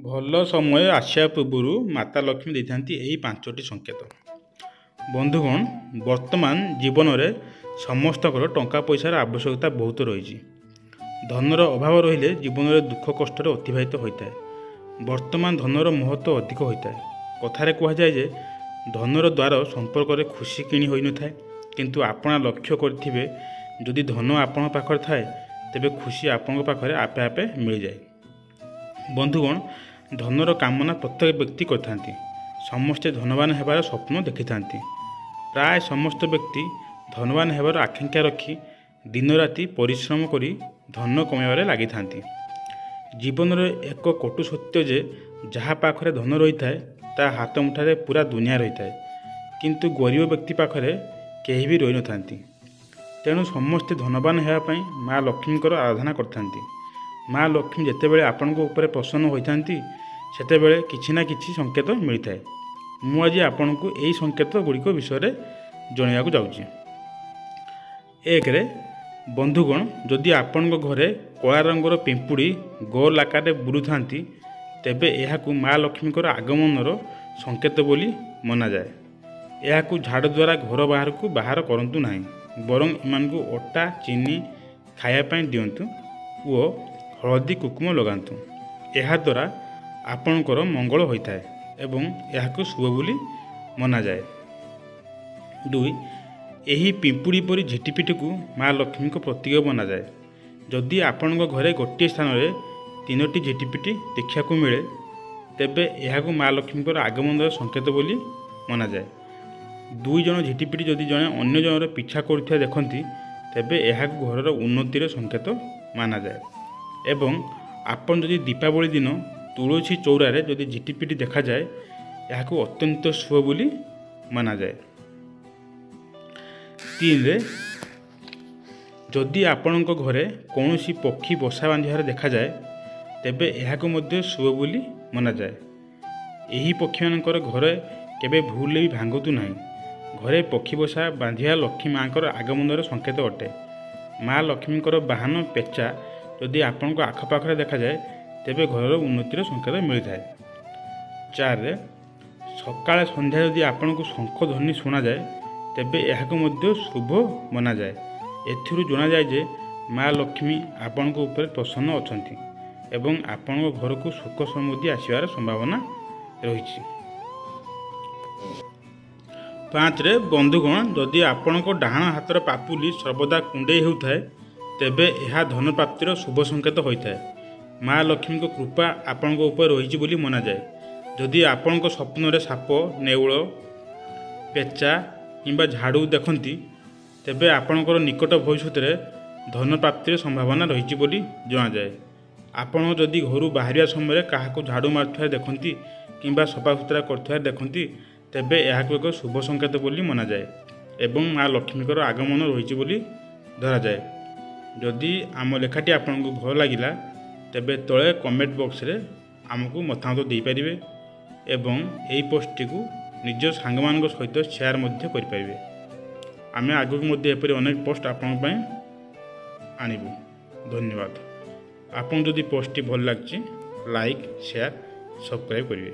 ଭଲ ସମୟ ଆସିବା ପୂର୍ବରୁ ମାତା ଲକ୍ଷ୍ମୀ ଦେଇଥାନ୍ତି ଏହି 5ଟି ସଂକେତ। ବନ୍ଧୁଗଣ, ବର୍ତ୍ତମାନ ଜୀବନରେ ସମସ୍ତଙ୍କର ଟଙ୍କା ପଇସାର ଆବଶ୍ୟକତା ବହୁତ ରହିଛି। ଧନର ଅଭାବ ରହିଲେ ଜୀବନରେ ଦୁଃଖ କଷ୍ଟରେ ଅତିବାହିତ ହୋଇଥାଏ। ବର୍ତ୍ତମାନ ଧନର ମହତ୍ତ୍ୱ ଅଧିକ ହୋଇଥାଏ। କଥାରେ କୁହାଯାଏ ଯେ ଧନର ଦ୍ୱାର ସମ୍ପର୍କରେ ଖୁସି କିଣି ହୋଇନଥାଏ, କିନ୍ତୁ ଆପଣ ଲକ୍ଷ୍ୟ କରିଥିବେ ଯଦି ଧନ ଆପଣଙ୍କ ପାଖରେ ଥାଏ ତେବେ ଖୁସି ଆପଣଙ୍କ ପାଖରେ ଆପେ ଆପେ ମିଳିଯାଏ। ବନ୍ଧୁଗଣ, ଧନର କାମନା ପ୍ରତ୍ୟେକ ବ୍ୟକ୍ତି କରିଥାନ୍ତି। ସମସ୍ତେ ଧନବାନ ହେବାର ସ୍ୱପ୍ନ ଦେଖିଥାନ୍ତି। ପ୍ରାୟ ସମସ୍ତ ବ୍ୟକ୍ତି ଧନବାନ ହେବାର ଆକାଂକ୍ଷା ରଖି ଦିନରାତି ପରିଶ୍ରମ କରି ଧନ କମାଇବାରେ ଲାଗିଥାନ୍ତି। ଜୀବନର ଏକ କଟୁ ସତ୍ୟ ଯେ ଯାହା ପାଖରେ ଧନ ରହିଥାଏ ତା ହାତ ମୁଠାରେ ପୁରା ଦୁନିଆ ରହିଥାଏ, କିନ୍ତୁ ଗରିବ ବ୍ୟକ୍ତି ପାଖରେ କେହି ବି ରହିନଥାନ୍ତି। ତେଣୁ ସମସ୍ତେ ଧନବାନ ହେବା ପାଇଁ ମା ଲକ୍ଷ୍ମୀଙ୍କର ଆରାଧନା କରିଥାନ୍ତି। ମା ଲକ୍ଷ୍ମୀ ଯେତେବେଳେ ଆପଣଙ୍କ ଉପରେ ପ୍ରସନ୍ନ ହୋଇଥାନ୍ତି ସେତେବେଳେ କିଛି ନା କିଛି ସଂକେତ ମିଳିଥାଏ। ମୁଁ ଆଜି ଆପଣଙ୍କୁ ଏହି ସଂକେତ ଗୁଡ଼ିକ ବିଷୟରେ ଜଣାଇବାକୁ ଯାଉଛି। 1ରେ ବନ୍ଧୁଗଣ, ଯଦି ଆପଣଙ୍କ ଘରେ କଳା ରଙ୍ଗର ପିମ୍ପୁଡ଼ି ଗୋଲ ଆକାରରେ ବୁଲୁଥାନ୍ତି ତେବେ ଏହାକୁ ମା ଲକ୍ଷ୍ମୀଙ୍କର ଆଗମନର ସଂକେତ ବୋଲି ମନାଯାଏ। ଏହାକୁ ଝାଡ଼ୁ ଦ୍ୱାରା ଘର ବାହାରକୁ ବାହାର କରନ୍ତୁ ନାହିଁ, ବରଂ ଏମାନଙ୍କୁ ଅଟା ଚିନି ଖାଇବା ପାଇଁ ଦିଅନ୍ତୁ ଓ ହଳଦୀ କୁକୁମ ଲଗାନ୍ତୁ। ଏହାଦ୍ୱାରା ଆପଣଙ୍କର ମଙ୍ଗଳ ହୋଇଥାଏ ଏବଂ ଏହାକୁ ଶୁଭ ବୋଲି ମନାଯାଏ। 2, ଏହି ପିମ୍ପୁଡ଼ି ପରି ଝିଟିପିଟିକୁ ମା ଲକ୍ଷ୍ମୀଙ୍କ ପ୍ରତୀକ ମନାଯାଏ। ଯଦି ଆପଣଙ୍କ ଘରେ ଗୋଟିଏ ସ୍ଥାନରେ 3ଟି ଝିଟିପିଟି ଦେଖିବାକୁ ମିଳେ ତେବେ ଏହାକୁ ମା ଲକ୍ଷ୍ମୀଙ୍କର ଆଗମନର ସଂକେତ ବୋଲି ମନାଯାଏ। 2 ଜଣ ଝିଟିପିଟି ଯଦି ଜଣେ ଅନ୍ୟ ଜଣର ପିଛା କରୁଥିବା ଦେଖନ୍ତି ତେବେ ଏହାକୁ ଘରର ଉନ୍ନତିର ସଂକେତ ମାନାଯାଏ। ଏବଂ ଆପଣ ଯଦି ଦୀପାବଳି ଦିନ ତୁଳସୀ ଚଉରାରେ ଯଦି ଝିଟିପିଟି ଦେଖାଯାଏ ଏହାକୁ ଅତ୍ୟନ୍ତ ଶୁଭ ବୋଲି ମନାଯାଏ। 3ରେ ଯଦି ଆପଣଙ୍କ ଘରେ କୌଣସି ପକ୍ଷୀ ବସା ବାନ୍ଧିବାର ଦେଖାଯାଏ ତେବେ ଏହାକୁ ମଧ୍ୟ ଶୁଭ ବୋଲି ମନାଯାଏ। ଏହି ପକ୍ଷୀମାନଙ୍କର ଘରେ କେବେ ଭୁଲରେ ବି ଭାଙ୍ଗନ୍ତୁ ନାହିଁ। ଘରେ ପକ୍ଷୀ ବସା ବାନ୍ଧିବା ଲକ୍ଷ୍ମୀ ମାଆଙ୍କର ଆଗମନର ସଂକେତ ଅଟେ। ମା ଲକ୍ଷ୍ମୀଙ୍କର ବାହନ ପେଚା ଯଦି ଆପଣଙ୍କ ଆଖପାଖରେ ଦେଖାଯାଏ ତେବେ ଘରର ଉନ୍ନତିର ସଂକେତ ମିଳିଥାଏ। 4ରେ ସକାଳେ ସନ୍ଧ୍ୟା ଯଦି ଆପଣଙ୍କୁ ଶଙ୍ଖ ଧ୍ୱନି ଶୁଣାଯାଏ ତେବେ ଏହାକୁ ମଧ୍ୟ ଶୁଭ ମନାଯାଏ। ଏଥିରୁ ଜଣାଯାଏ ଯେ ମା ଲକ୍ଷ୍ମୀ ଆପଣଙ୍କ ଉପରେ ପ୍ରସନ୍ନ ଅଛନ୍ତି ଏବଂ ଆପଣଙ୍କ ଘରକୁ ସୁଖ ସମୃଦ୍ଧି ଆସିବାର ସମ୍ଭାବନା ରହିଛି। 5ରେ ବନ୍ଧୁଗଣ, ଯଦି ଆପଣଙ୍କ ଡାହାଣ ହାତର ପାପୁଲି ସର୍ବଦା କୁଣ୍ଡେଇ ହେଉଥାଏ ତେବେ ଏହା ଧନପ୍ରାପ୍ତିର ଶୁଭ ସଂକେତ ହୋଇଥାଏ। ମା ଲକ୍ଷ୍ମୀଙ୍କ କୃପା ଆପଣଙ୍କ ଉପରେ ରହିଛି ବୋଲି ମନାଯାଏ। ଯଦି ଆପଣଙ୍କ ସ୍ୱପ୍ନରେ ସାପ, ନେଉଳ, ପେଚା କିମ୍ବା ଝାଡ଼ୁ ଦେଖନ୍ତି ତେବେ ଆପଣଙ୍କର ନିକଟ ଭବିଷ୍ୟତରେ ଧନପ୍ରାପ୍ତିର ସମ୍ଭାବନା ରହିଛି ବୋଲି ଜଣାଯାଏ। ଆପଣ ଯଦି ଘରୁ ବାହାରିବା ସମୟରେ କାହାକୁ ଝାଡ଼ୁ ମାରୁଥିବା ଦେଖନ୍ତି କିମ୍ବା ସଫାସୁତୁରା କରୁଥିବା ଦେଖନ୍ତି ତେବେ ଏହାକୁ ଏକ ଶୁଭ ସଂକେତ ବୋଲି ମନାଯାଏ ଏବଂ ମା ଲକ୍ଷ୍ମୀଙ୍କର ଆଗମନ ରହିଛି ବୋଲି ଧରାଯାଏ। ଯଦି ଆମ ଲେଖାଟି ଆପଣଙ୍କୁ ଭଲ ଲାଗିଲା ତେବେ ତଳେ କମେଣ୍ଟ ବକ୍ସରେ ଆମକୁ ମତାମତ ଦେଇପାରିବେ ଏବଂ ଏହି ପୋଷ୍ଟଟିକୁ ନିଜ ସାଙ୍ଗମାନଙ୍କ ସହିତ ସେୟାର ମଧ୍ୟ କରିପାରିବେ। ଆମେ ଆଗକୁ ମଧ୍ୟ ଏପରି ଅନେକ ପୋଷ୍ଟ ଆପଣଙ୍କ ପାଇଁ ଆଣିବୁ। ଧନ୍ୟବାଦ। ଆପଣଙ୍କୁ ଯଦି ପୋଷ୍ଟଟି ଭଲ ଲାଗିଛି ଲାଇକ୍, ସେୟାର, ସବସ୍କ୍ରାଇବ୍ କରିବେ।